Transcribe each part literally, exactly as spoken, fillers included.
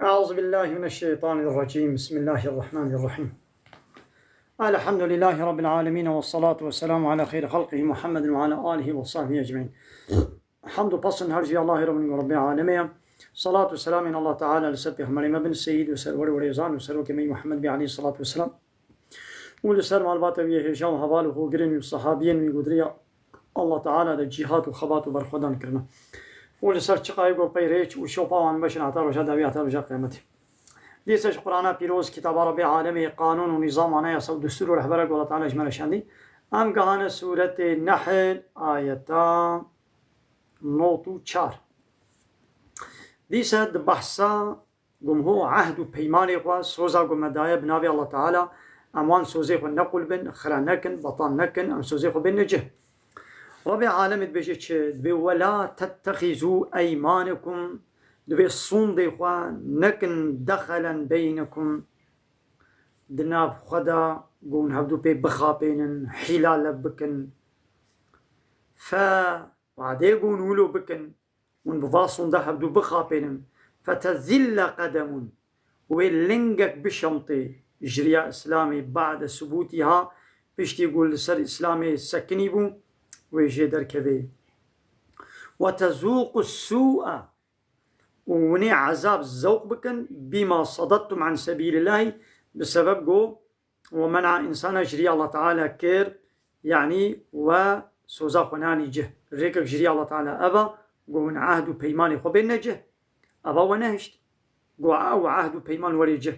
أعوذ بالله من الشيطان الرجيم. بسم الله الرحمن الرحيم. الحمد لله رب العالمين، والصلاة والسلام على خير خلقه محمد وعلى آله وصحبه أجمعين. Hamd û pesn her jî Allahê Rabbin û Rabbê alemê ye. Salat û selamên Allah Teala li ser Pêxemberê me bin, seyîd û serwer û rêzan û serokê me Muhammed bê aleyhissalatu vesselam. Û li ser malbata wî yê hêja û heval û hogirên wî û sehabiyên wî ku di riya Allah Teala de cîhat û xebat û berxwedan kirine. Û li ser çiqayê ku pey rêç û şopa wan meşin heta roja dawî heta roja qiyametê. Dîse ji Qur'ana pîroz, kitaba Rabbê alemê, qanûn û nîzam, anayasa û destûr û rehbera ku Allah Teala ji me re şandî. Em gihane sûretê Nehl, ayeta nod û çar. Dîse di behsa gumho ehd û peymanê xwe, soza ku me daye bi navê Allah Teala, em wan sozê xwe nequl bin, xira nekin, betal nekin, em sozê xwe bêne cih. Rabbê alemê dibêje çi? Dibê, "Wela tettexîzû eymanekum", dibê sûndê xwe nekin dexelen beynekum, di nav xwe de ku hûn hevdû pê bixapênin, hîla lev bikin. Fe wadê ku hûn wilo bikin, hûn bi va sonda hevdû bixapênin. Fetezille qedemun, wê lingek bişemtê ji riya Îslamê ba'de subûtîha, piştî ku li ser Îslamê sekinî bû, wê jê derkevê. Ve tezûqu sû'a, û winê ezab zewq bikin, bîma sadettum an sebîlillahî, bi sebeb ku we men'a însana ji riya Allah Teala kir, yanî we soza xwe nanî cih. Rêkek ji riya Allah Teala ev e, ku hûn ehd û peymanê xwe bêne cih. Ev e we nehişt. Ku ew ehd û peyman werê cih.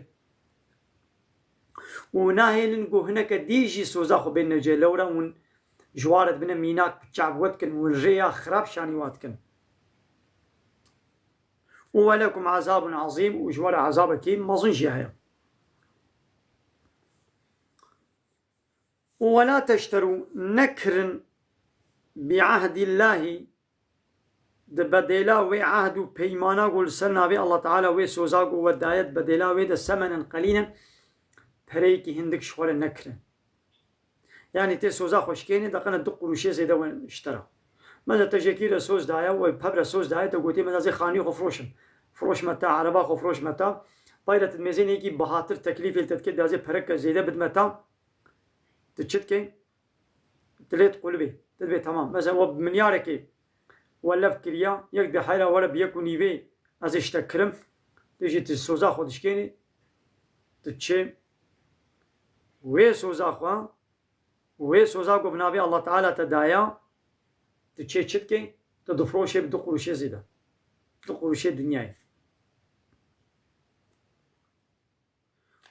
Û nahêlin ku hineke dî jî soza xwe bêne cih. Lewra hûn ji wa re dibine mînak, çav we dikin, hûn rêya xirab şanî wa dikin. Û welekum azabun azîm, û ji we re azabekî mezin jî heye. Û wela teşterû, nekirin bi ehdîllahî, di bedêla wê ehd û peymana ku li ser navê Allah Teala wê soza ku we daye di bedêla wê de semenen qelîlen, pereyekî hindik ji xwe re nekirin. Yanî tê soza xwe şikênê, deqene du quruşê zêde we ji te re. Mesela te jekî re soz daye, we peb re soz daye, te gotê mesela zê xanî xwe firoşim. Firoş me te, ereba xwe firoş me te. Payre tu dimêzê nêkî bihatir teklîfê li te dike, dazê pereke zêde bidme te. Tu çi dikê? Tu lê diqulibê. Tu dibê temam. Mesela we bi milyarekê we lev kiriya, yek dibê heyra were bi yek û nîvê ez ê ji te kirim. Tu jî tu soza xwe dişkênî. Tu çi? Wê soza xwe, wê soza ku bi navê Allah Teala te daya, tu çê çi dikê? Tu difiroşê bi du quruşê zêde. Du quruşê dinyayê.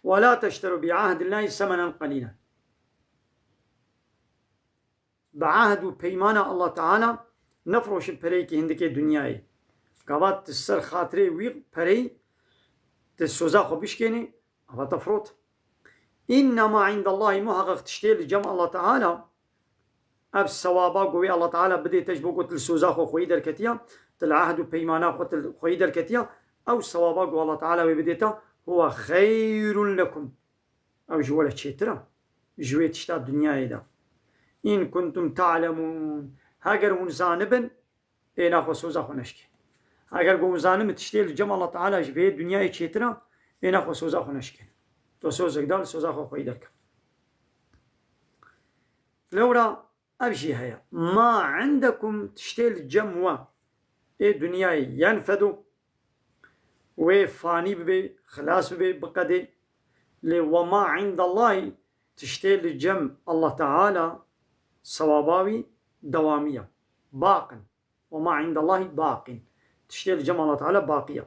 Ve la teşteru bi ahdillahî semenen qelîlen. Bi ahd û peymana Allah Teala nefiroşin pereyekî hindikê dinyayê. Gava tu ser xatirê wî pereyî tu soza xwe bişkênî, ava te firot. Înnema indallahî, muheqeq tiştê li cem Allah Teala, ev sewaba ku wê Allah Teala bidê te ji bo ku tu li soza xwe xweyî derketiya, tu li ehd û peymana xwe tu li xweyî derketiya, ew sewaba ku Allah Teala wê bidê te, huwe xeyrun lekum. Ew ji we re çêtir e, ji wê tişta dinyayê de. În kuntum ta'lemûn. Heger hûn zanibin, êna xwe soza xwe neşkên. Heger ku hûn zanibin tiştê li cem Allah Teala ji vê dinyayê çêtir e, êna xwe soza xwe neşkên. Tu sozek da, li soza xwe xweyî derke. Lewra ev jî heye. Ma indekum, tiştê li cem we ê dinyayê, yenfedu, wê fanî bibe, xilas bibe, biqedê. Lê we ma indallahî, tiştê li cem Allah Teala, sewaba wî dewamî ye. Baqin. Ve ma indallahî baqin. Tiştê li cem Allah Teala baqî ye.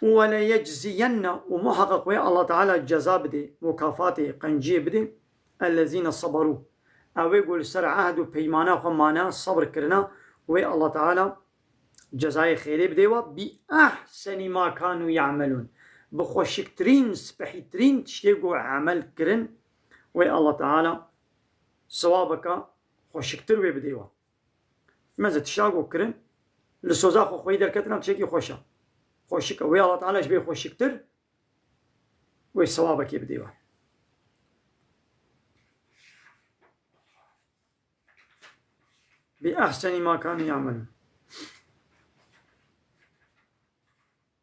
Û we le yecziyenne, û muheqeq wê Allah Teala ceza bidê, mukafatê, qenciyê bidê, ellezîne saberû. Ew ê ku li ser ehd û peymana xwe mane, sebr kirine, wê Allah Teala cezayê xêrê bidê we, bi ehsenî ma kanû ye'melûn. Bi xweşiktirîn, spehîtirîn tiştê ku emel kirin, wê Allah Teala sewabeke xweşiktir wê bidê we. Meze tişta ku kirin, li soza xwe xweyî derketina tiştekî xweş e. Xweşik e. Wê Allah Teala ji bê xweşiktir wê sewabekê bidê we. Bi ehsenî ma kanû ye'melûn.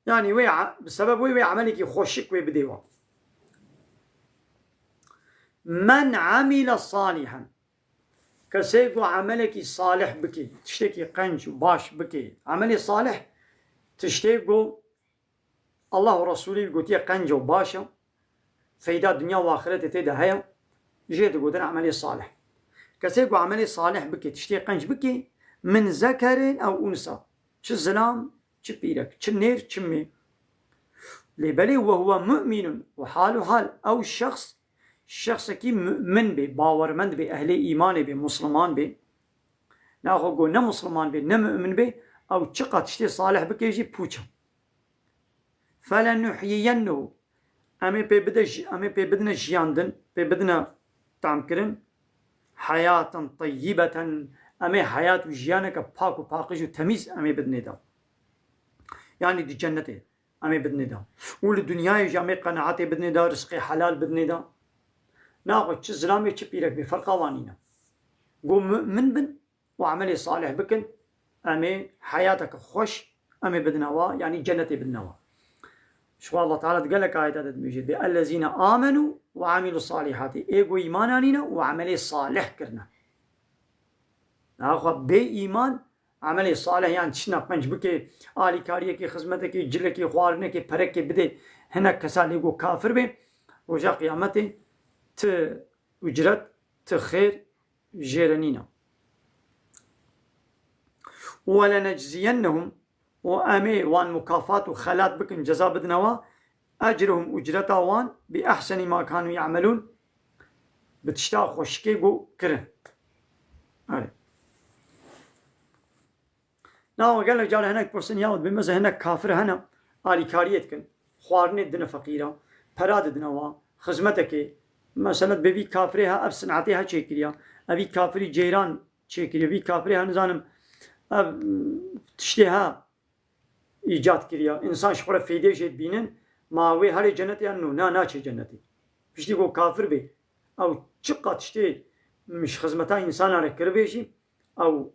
Yanî wê e-, bi sebeb wê wê emelekî xweşik wê bidê wan. Men amile salihan. Kesê ku emelekî salih bike, tiştekî qenc û baş bike. Emelê salih tiştê ku Allah û Resûlê wî gotiye qenc û baş e, feyda dinya û axretê tê de heye, jê digotin emelê salih. Kesê ku emelê salih bike, tiştê qenc bike, min zekerin ew unsa, çi zilam, çi pîrek, çi nêr, çi mê. Lê belê we huwe mu'minun û hal û hal, ew şexs, şexsekî mu'min bê, bawermend bê, ehlê îmanê bê, musliman bê. Naxwe go ne musliman bê, ne mu'min bê, ew çiqa tiştê salih bike jî pûç e. Felenuhyiyennehu. Em ê pê bide ji-, em ê pê bidine jiyandin, pê bidine tamkirin. Heyaten teyyibeten. Em ê heyat û jiyaneke pak û paqij û temîz em ê bidinê de. Yanî di cennetê em ê bidinê de. Û li dinyayê jî em ê qenaetê bidinê de, rizqê helal bidinê de. Naxwe çi zilamê çi pîrek bê, ferqa wan nîne. Go mu'min bin, û emelê salih bikin, em ê heyateke xweş, em ê bidine wa, yanî cennetê bidine wa. Ji xwe Allah Teala di gelek ayeta de dibêje, bê ellezîne amenu ve amilu salihati. Ê ku îman anîne û emelê salih kirine. Naxwe bê îman, emelê salih, yan tiştina qenc bike, alîkariyekê, xizmetekê, cilekê, xwarinekê, perekê bidê hinek kesa lê ku kafir bê, roja qiyametê ti ucret, ti xêr, jê re nîne. Welenecziyennehum, û em ê wan mukafat û xelat bikin, ceza bidine wa, ecrehum, ucreta wan, bi ehsenî ma kanû ye'melûn, bi tişta xweşikê ku kirin. Erê. Nawa gelek carê hinek pirsin, ya dibê meze hinek kafir hene, alîkariyê dikin, xwarinê didine feqîra, pera didine wa, xizmetekê, mesela dibê vî kafirê ha ev sinetê ha çêkiriya, ev vî kafirî ceyran çêkiriya, vî kafirê ha nizanim ev, mm, tiştê ha îcat kiriya, însan ji xwe re feydê jê dibînin, ma wê herê cennetê yan no, na, naçê cennetê. Piştî ku kafir bê, ew çiqa tiştê ji xizmeta însana re kiribê jî, ew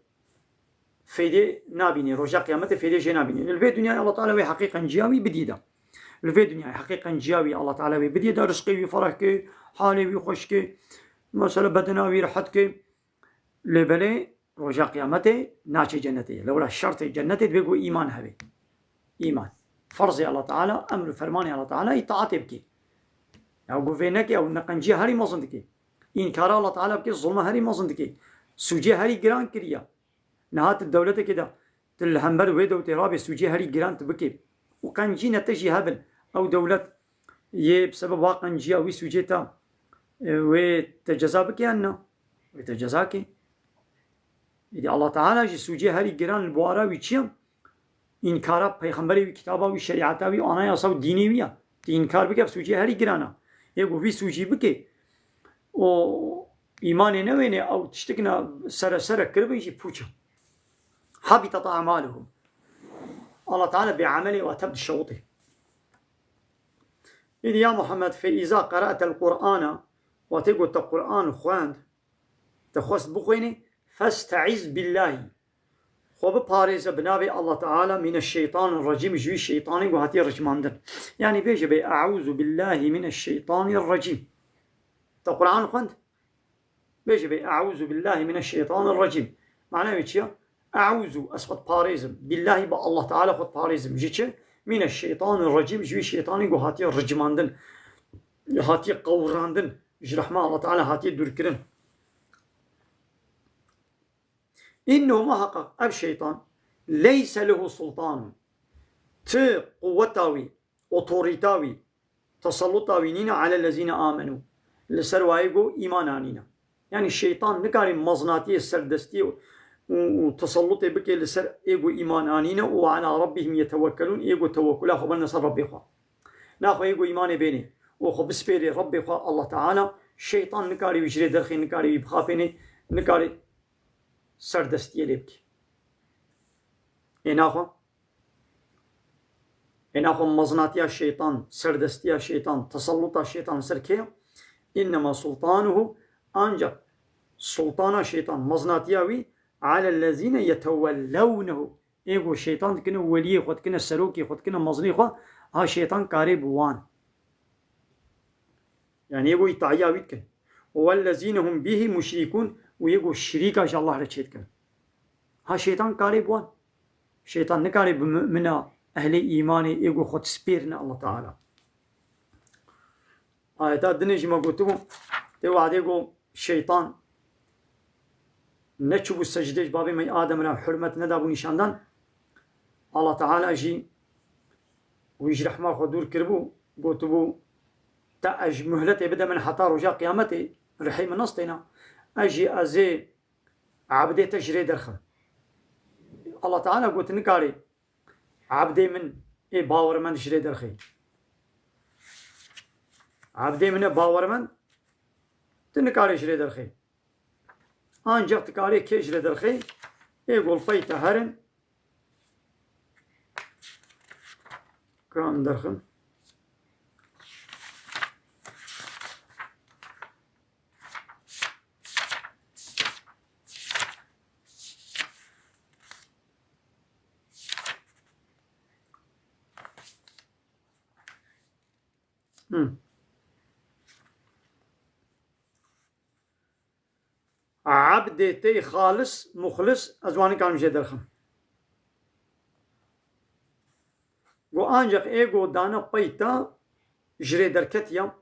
feydê nabînê, roja qiyametê feydê jê nabînê. Li vê dinyayê Allah Teala wê heqê qenciya wî bidî de. Li vê dinyayê heqê qenciya wî Allah Teala wê bidî de, rizqê wî fereh ke, halê wî xweş ke, mesela bedena wî rehet ke. Lê belê roja qiyametê naçê cennetê. Lewra şertê cennetê dibê ku îman hebe. Îman. Ferzê Allah Teala, emr û fermanê Allah Teala, îtaatê bike. Ya ku vê neke, ew neqenciya herî mezin dike. Înkara Allah Teala bike, zulma herî mezin dike. Sûcê herî giran kiriya. Niha tu dewletekê de, tu li hember wê dewletê rabê, sûcê herî giran tu bikê. Û qencî ne te jî hebin. Ew dewlet yê bi sebeba qenciya wî sûcê te, e, wê te ceza bike yan na? Wê te ceza ke. Êdî Allah Teala jî sûcê herî giran li buhara wî çi ye? Înkara peyxemberê wî, kitaba wî, şerîeta wî, anayasa û dînê wî ye. Tu înkar bike, sûcê herî giran e. Yê ku vî sûcî bike û îmanê newêne, ew tiştikna sere sere kiribin jî pûç e. Habitat a'maluhum. Allah Teala bê emelê wa tev dişewitê. Îdî ya Muhammed, fe îza qera'tel Qur'ana, wextê ku te Qur'an xwend, te xwest bixwênî, festeiz billahî. Xwe biparêze bi navê Allah Teala, mîne şeytanir recîm, ji wî şeytanê ku hatiye ricmandin. Yanî bêje bê, eûzu billahî mine şeytanir recîm. Te Qur'an xwend? Bêje bê, eûzu billahî mine şeytanir recîm. Mana wê çi ye? Eûzu, ez xwe diparêzim. Billahî, bi Allah Teala xwe diparêzim. Ji çi? Mîne şeytanir recîm, ji wî şeytanê ku hatiye ricmandin, hatiye qewirandin, ji rehma Allah Teala hatiye dûrkirin. Înnehu, muheqeq ev şeytan, leyse lehu sultanun, ti quweta wî, otorîta wî, teselluta wî nîne, alellezîne amenû, li ser wayê ku îman anîne. Yanî şeytan nikare mezinatiyê, serdestiyê û, û tesellutê bike li ser ê ku îman anîne û ala rabbihim yetewekkelûn, ê ku tewekkula xwe bene ser Rebbê xwe. Naxwe ê ku îmanê bênê û xwe bispêrê Rebbê xwe Allah Teala, şeytan nikare wî ji rê derxê, nikare wî bixapênê, nikare serdestiyê lê bike. Ê naxwe, ê naxwe mezinatiya şeytan, serdestiya şeytan, teselluta şeytan li ser kê ye? Înnema sultanuhu, ancak sultana şeytan, mezinatiya wî, alellezîne yetewellewnehu, Ê ku şeytan dikine weliyê xwe, dikine serokê xwe, dikine mezinê xwe, ha şeytan karê bi wan. Yani ê ku îtaiya wî dikin. Wellezîne hum bihî muşrîkûn, û ê ku şirîka ji Allah re çêdikin. Ha şeytan karê bi wan. Şeytan nikare bi mumina, ehlê îmanê, ê ku xwe dispêrine Allah Teala. Ayeta dinê jî me gotibû, tê wadê ku şeytan neçûbû secdê ji babê me Adem re hurmet nedabû nîşandan. Allah Teala jî wî ji rehma xwe dûr kiribû, gotibû, te ez muhletê bide min heta roja qiyametê, rihê min nestêna. Ez jî ez ê ebdê te ji rê derxim. Allah Teala got, nikarê ebdê min ê bawermend ji rê derxê. Ebdê min ê bawermend, tu nikarê ji rê derxê. Ancak dikarê kê ji rê derxê, ê ku li pey te herin, ka em derxin. Hı. Ebdê tey xalis, muxlis, ez wan nikarim jê derxim. Got, ancak ê got dane pey te ji rê derketiya,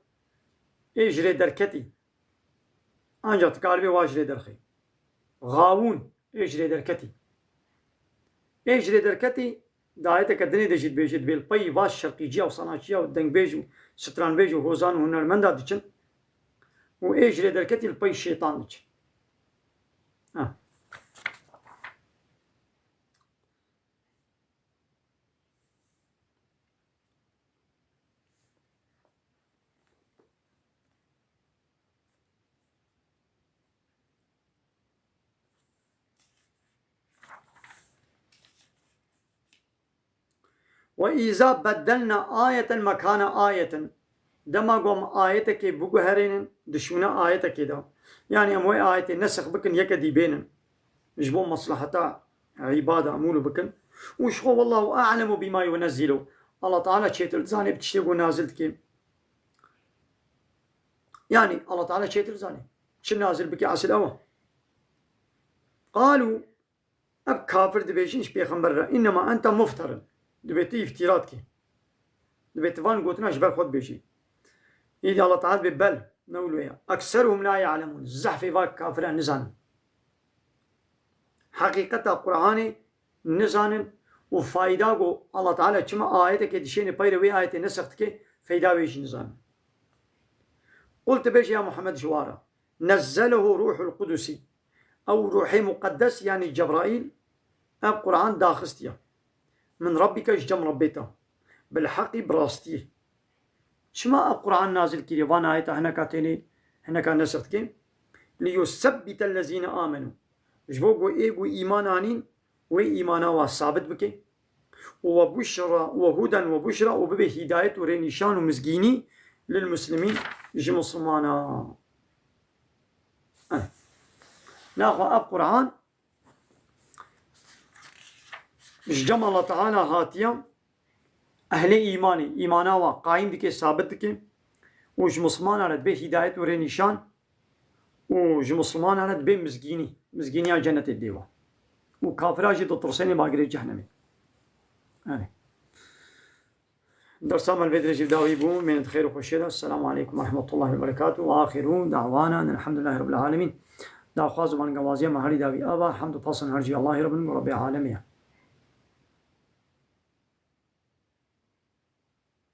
ê ji rê derketî. Ancak dikaribê wa ji rê derxê. Xawûn, ê ji rê derketî. Ê ji rê derketî, di ayeteke dinê de jî dibêje, dibê li pey va şerqîciya û sanaçiya û dengbêj û stranbêj û hozan û hunermenda diçin û ê ji rê derketî li pey şeytan diçin. Ha. Ve izâ beddelna ayeten mekâne ayeten. Dema ku em ayetekê biguherînin, dişûne ayetekê de. Yani em wê ayetê nesix bikin, yeke dî bênin. Ji bo meslaheta îbada em wilo bikin. Û ji xwe, "Wallahu a'lemu bima yunezzilu." Allah Teala çêtir dizanê bi tiştê ku nazil dike. Yani Allah Teala çêtir dizanê. Çi nazil bike, esil ew e. Qalu, ev kafir dibêjin ji pêxember re, "Innema ente mufterin." Dibê tu îftîra dikî. Dibê tu van gotina ji ber xwe dibêjî. Îdî Allah Teala dibê, "Bel, ne wilo ye. Ekseruhum la ya'lemun." Zehfê va kafiran nizanin. Heqîqeta Qur'anê nizanin û fayda ku Allah Teala çima ayetekê dişêne pey re wê ayetê nesix dike, feyda wê jî nizanin. Qul, tu bêjî ya Muhammed ji wa re, "Nezzelehu ruhul qudusî." Ew ruhê muqeddes, yani Cebraîl, ev Qur'an daxistiye. "Min rabbike", ji cem Rabbê te. "Bil heqî", bi rastiyê. Çima ev Qur'an nazil kiriye? Van ayeta hineka tênê, hineka nesix dike. "Li yusebbite lezîne amenu." Ji bo ku ê ku îman anîn, wê îmana wa sabit bike. Û we buşra, we huden we buşra, û bibe hîdayet û rênîşan û mizgînî lil muslimîn, ji mislimana. Eh. Naxwe ev Qur'an ji cem Allah Teala hatiye, ehlê îmanê, îmana wa qayîm dike, sabit dike û ji mislimana re dibe hîdayet û rênîşan û ji mislimana re dibe mizgînî, mizgîniya cenetê dê wa. Û kafira jî ditirsênê bagirê cehnemê. Yani. Dersa me li vê dirêjî bi dawî bû. Mênet xêr û xweşiyê de. Esselamu aleykum ve rahmetullahi ve berekatuhu. Ve axiru da'wana enelhamdülillahi rabbil alemin. Daxwaz û bangewaziya me herî dawî ava, hemd û pasan her cî Allahî re bin, Rabbê alemê ye.